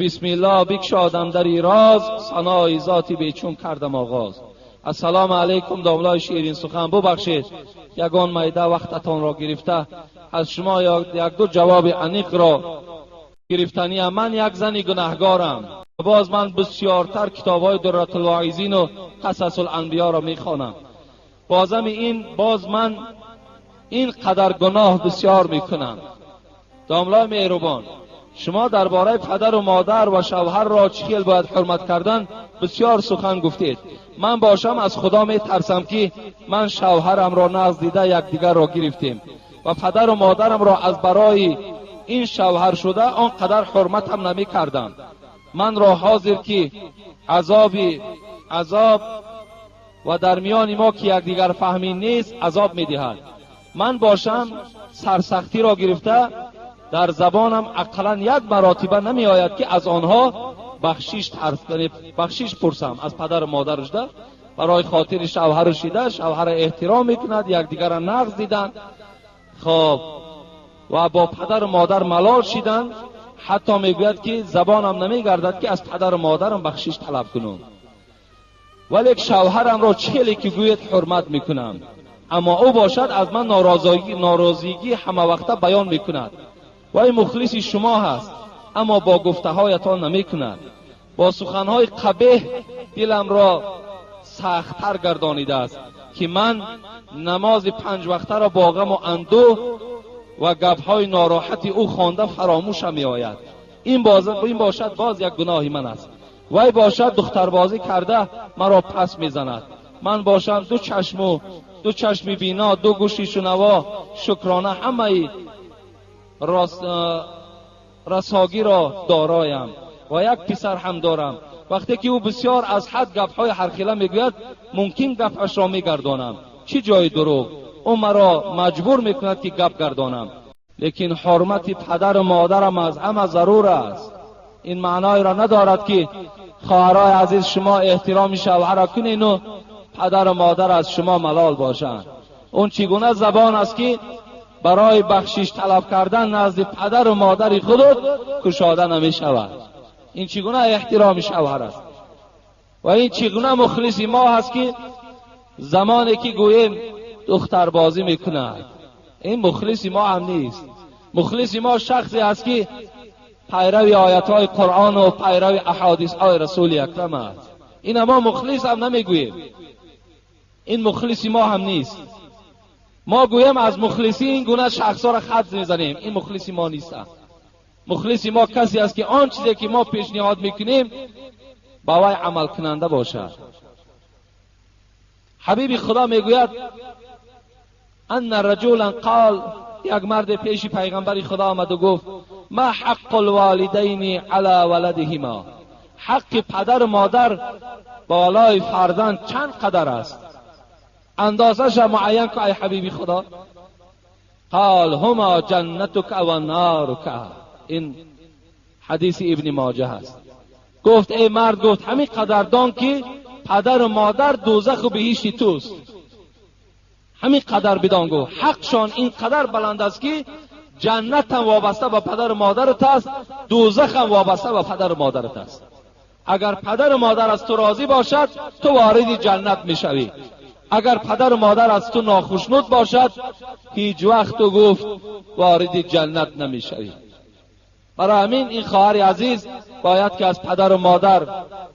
بسم الله بگشادم دری راز، ثنای ذاتی بیچون کردم آغاز. السلام علیکم داملای شیرین سخن، ببخشید یگان میده وقتتان را گرفته، از شما یک دو جواب عمیق را گرفتنی. من یک زنی گناهگارم، باز من بسیارتر کتابهای درة الواعظین و قصص الانبیا را میخوانم. بازم این باز من این قدر گناه بسیار میکنم. داملای مهربان، شما درباره پدر و مادر و شوهر را چه باید حرمت کردن بسیار سخن گفتید. من باشم از خدا میترسم که من شوهرم را نزد دیده یکدیگر را گرفتیم و پدر و مادرم را از برای این شوهر شده آنقدر حرمتم نمی کردم. من را حاضر که عذاب و در میان ما که یکدیگر فهمی نیست عذاب میدهد. من باشم سرسختی را گرفته در زبانم اقلا یک مراتبه نمی آید که از آنها بخشیش پرسم از پدر و مادرش ده برای خاطر شوهر شیده شوهر احترام میکند، یکدیگر را نقض دیدن، خب و با پدر و مادر ملال شیدن. حتی میگوید که زبانم نمیگردد که از پدر و مادرم بخشش طلب کنم، ولی شوهرم را چه که گوید حرمت میکنم، اما او باشد از من ناراضگی همه وقته بیان میکند. وی مخلص شما هست، اما با گفته هایتان نمیکند. با سخنهای قبیح دلم را سختتر گردانیده است که من نماز 5 وقته را با غم و اندوه و گپهای ناراحتی او خوانده فراموشم می آید. این باشد باز یک گناهی من است. وی باشد دختربازی کرده مرا پس میزند. من باشم دو چشم بینا، دو گوشی شنوا، شکرانه همه رساگی را دارایم و یک پسر هم دارم. وقتی که او بسیار از حد گپهای هرخیله میگوید ممکن گپش را میگردانم. چی جای دروغ، او مرا مجبور میکند که گپ گردانم. لیکن حرمت پدر و مادرم از همه ضرور است. این معنای را ندارد که خواهرای عزیز شما احترام شوهر را کنین و پدر و مادر از شما ملال باشند. اون چگونه زبان است که برای بخشش طلب کردن نزد پدر و مادر خود کشاده نمی شود؟ این چگونه احترام شوهر است؟ و این چگونه مخلص ما هست که زمانی که گوییم دختر بازی میکند؟ این مخلص ما هم نیست. مخلص ما شخصی است که پیرو آیت های قرآن و پیرو احادیث های رسول اکرم است. این ما مخلص هم نمیگوییم، این مخلص ما هم نیست. ما گویم از مخلصی این گونه شخص ها را خط میزنیم، این مخلص ما نیست. مخلص ما کسی است که آن چیزی که ما پیشنهاد میکنیم با وی عمل کننده باشد. حبیب خدا میگوید ان رجلا قال، یک مرد پیش پیغمبر خدا آمد و گفت ما حق الوالدین علی ولدهما، حق پدر و مادر بالای فرزند چند قدر است؟ اندازش معین که ای حبیب خدا. قال هما جنتک و نارک. این حدیث ابن ماجه است. گفت ای مرد، گفت همین قدر دان که پدر و مادر دوزخ و بهشت توست. همین قدر بدان. گفت حقشان این قدر بلند است که جنت هم وابسته به پدر و مادرت است، دوزخ هم وابسته به پدر و مادرت است. اگر پدر و مادر از تو راضی باشد تو وارد جنت میشوی، اگر پدر و مادر از تو ناخشنود باشد هیچ وقت تو گفت وارد جنت نمیشوی. برای همین این خواهر عزیز باید که از پدر و مادر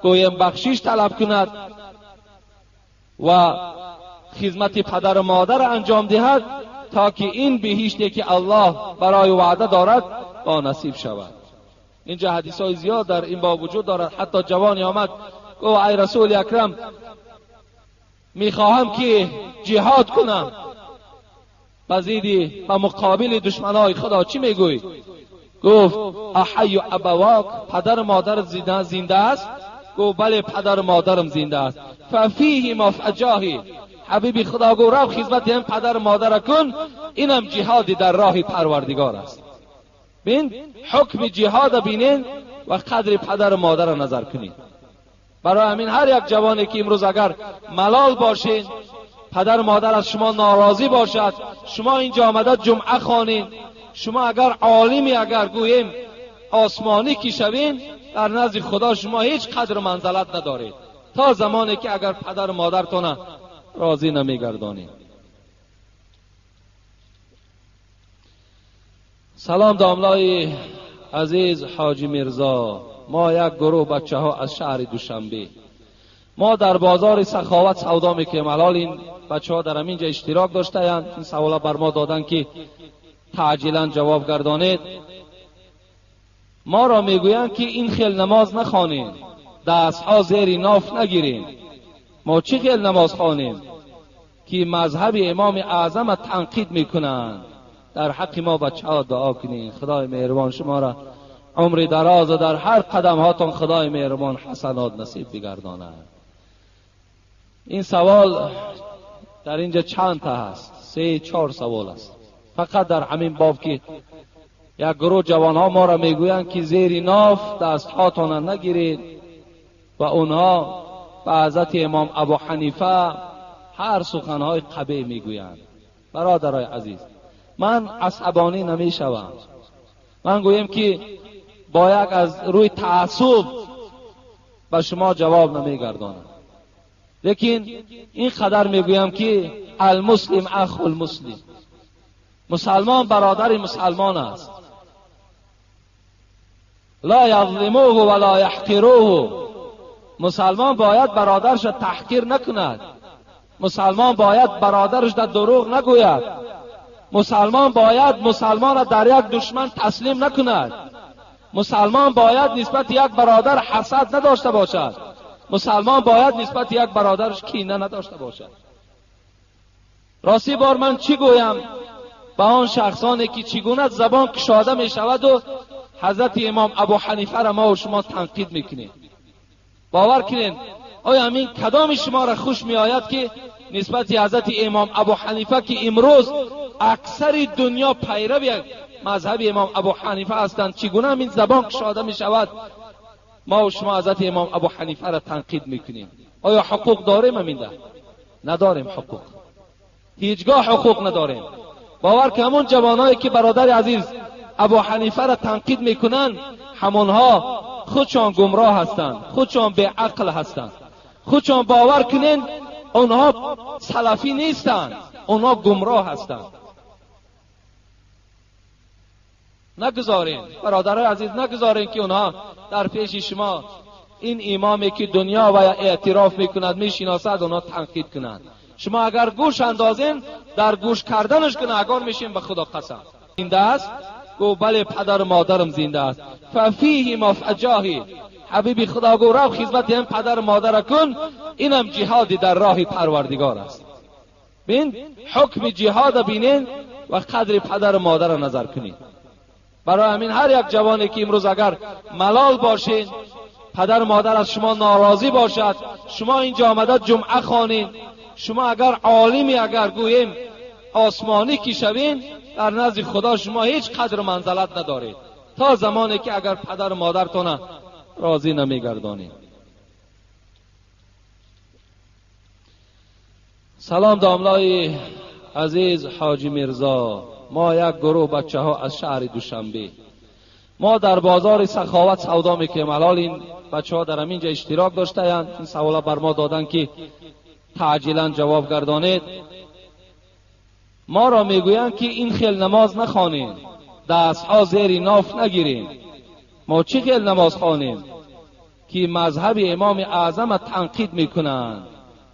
گویم بخشیش طلب کند و خدمت پدر و مادر انجام دهد تا که این بهشتی که الله برای وعده دارد با نصیب شود. اینجا حدیث های زیاد در این باب وجود دارد. حتی جوانی آمد گفت ای رسول اکرم میخواهم که جهاد کنم بزیدی و مقابل دشمنای خدا، چی میگویی؟ گفت احی ابواک، پدر مادر زنده است؟ گفت بله پدر مادرم زنده است. ففیه ما فجاهی، حبیبی خدا گفت رو خدمت هم پدر مادر کن، اینم جهادی در راه پروردگار است. بین حکم جهاد بینین و قدر پدر مادر را نظر کنین. برای همین هر یک جوانی که امروز اگر ملال باشین، پدر مادر از شما ناراضی باشد، شما اینجا آمده جمعه خوانین، شما اگر عالمی اگر گوییم آسمانی کی شوین، در نزد خدا شما هیچ قدر و منزلت ندارید تا زمانی که اگر پدر و مادرتان راضی نمیگردانید. سلام داملای عزیز حاجی میرزا، ما یک گروه بچه ها از شهر دوشنبه، ما در بازار سخاوت سودا میکنیم. الان این بچه ها در همینجا اشتراک داشتند، این سوالا بر ما دادن که تعجیلا جواب گردانید. ما را میگویند که این خیل نماز نخوانیم، دستها زیر ناف نگیریم. ما چی خیل نماز خوانیم که مذهب امام اعظم تنقید میکنند؟ در حق ما بچه ها دعا کنین، خدای مهربان شما را عمر دراز و در هر قدم هاتون خدای مهربان حسنات نصیب بگرداند. این سوال در اینجا چند تا هست، 3-4 سوال است فقط در همین باب که یک گروه جوان ها ما را میگویند که زیر ناف دست هاتون نگیرید و اونها به حضرت امام ابو حنیفه هر سخنهای قبیح میگویند. برادرای عزیز، من عصبانی نمیشوم. من گویم که با یک از روی تعصب به شما جواب نمیگردانم، لیکن این قدر میگویم که المسلم اخو المسلم، مسلمان برادر مسلمان است. لا یظلموه ولا یحقروه، مسلمان باید برادرش تحقیر نکند، مسلمان باید برادرش در دروغ نگوید، مسلمان باید مسلمان را در یک دشمن تسلیم نکند، مسلمان باید نسبت یک برادر حسد نداشته باشد، مسلمان باید نسبت یک برادرش کینه نداشته باشد. راستی بار من چی گویم به آن شخصانی که چگونه زبان کشاده می شود و حضرت امام ابو حنیفه را ما و شما تنقید میکنیم؟ باور کنین آیا همین کدام شما را خوش می آید که نسبت حضرت امام ابو حنیفه که امروز اکثر دنیا پیرو مذهب امام ابو حنیفه هستند، چگونه همین زبان کشاده می شود ما و شما حضرت امام ابو حنیفه را تنقید میکنیم؟ آیا حقوق داریم؟ همین ده نداریم حقوق، هیچگاه حقوق نداریم. باور که همون جوانایی که برادر عزیز ابو حنیفه را تنقید میکنن، همونها خودشان گمراه هستند، خودشان به عقل هستند، خودشان باور کنین اونها سلفی نیستند، اونها گمراه هستند. نگذارین برادرای عزیز، نگذارین که اونها در پیش شما این امامی که دنیا و اعتراف میکند میشناسد اونها تنقید کنند. شما اگر گوش اندازین در گوش کردنش گناهگار میشین، به خدا قسم. زنده است؟ گو بله پدر و مادرم زنده است. ففیه ما فجاهی، حبیبی خدا گو رو خدمت هم پدر و مادر کن، اینم جهادی در راه پروردگار است. بین حکم جهاد بینین و قدر پدر و مادر را نظر کنید. برای همین هر یک جوانی که امروز اگر ملال باشین، پدر و مادر از شما ناراضی باشد، شما اینجا آمده جمعه خوانین، شما اگر عالمی اگر گوییم آسمانی کی شوین، در نزد خدا شما هیچ قدر و منزلت ندارید تا زمانی که اگر پدر و مادرتون راضی نمیگردانید. سلام داملای عزیز حاجی میرزا، ما یک گروه بچه ها از شهر دوشنبه، ما در بازار سخاوت سودا میکنیم. الان این بچه ها در همینجا اشتراک داشتند، این سوالا بر ما دادن که تعجیلا جواب گردانید. ما را میگویند که این خیل نماز نخوانیم، دستها زیر ناف نگیریم. ما چی خیل نماز خوانیم که مذهب امام اعظم تنقید میکنند؟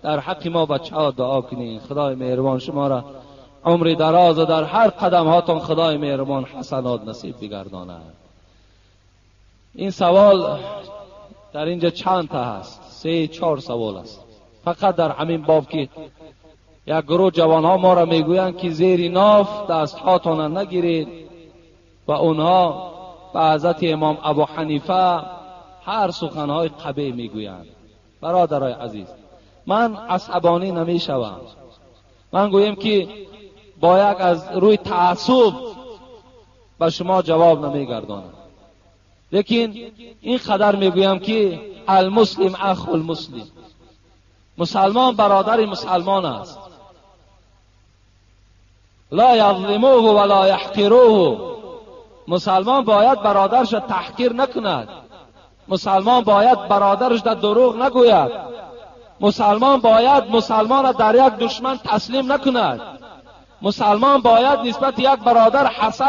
در حق ما بچه ها دعا کنین، خدای مهربان شما را عمر دراز و در هر قدم هاتون خدای مهربان حسنات نصیب بگرداند. این سوال در اینجا چند تا هست، 3-4 سوال است فقط در همین باب که یک گروه جوان ها ما را میگویند که زیر ناف دستهاتان نگیرید و اونها به حضرت امام ابو حنیفه هر سخنهای قبیح میگویند. برادرای عزیز، من عصبانی نمیشوم. من گویم که با یک از روی تعصب به شما جواب نمیگردانم، لیکن این قدر میگویم که المسلم اخو المسلم، مسلمان برادر مسلمان است. لا یظلموه ولا یحقروه، مسلمان باید برادرش تحقیر نکند، Мусалмон бояд бародараш дар дурӯғ нагӯяд. Мусалмон бояд мусалмонро дар як душман таслим накунад. Мусалмон бояд нисбати як бародар ҳасад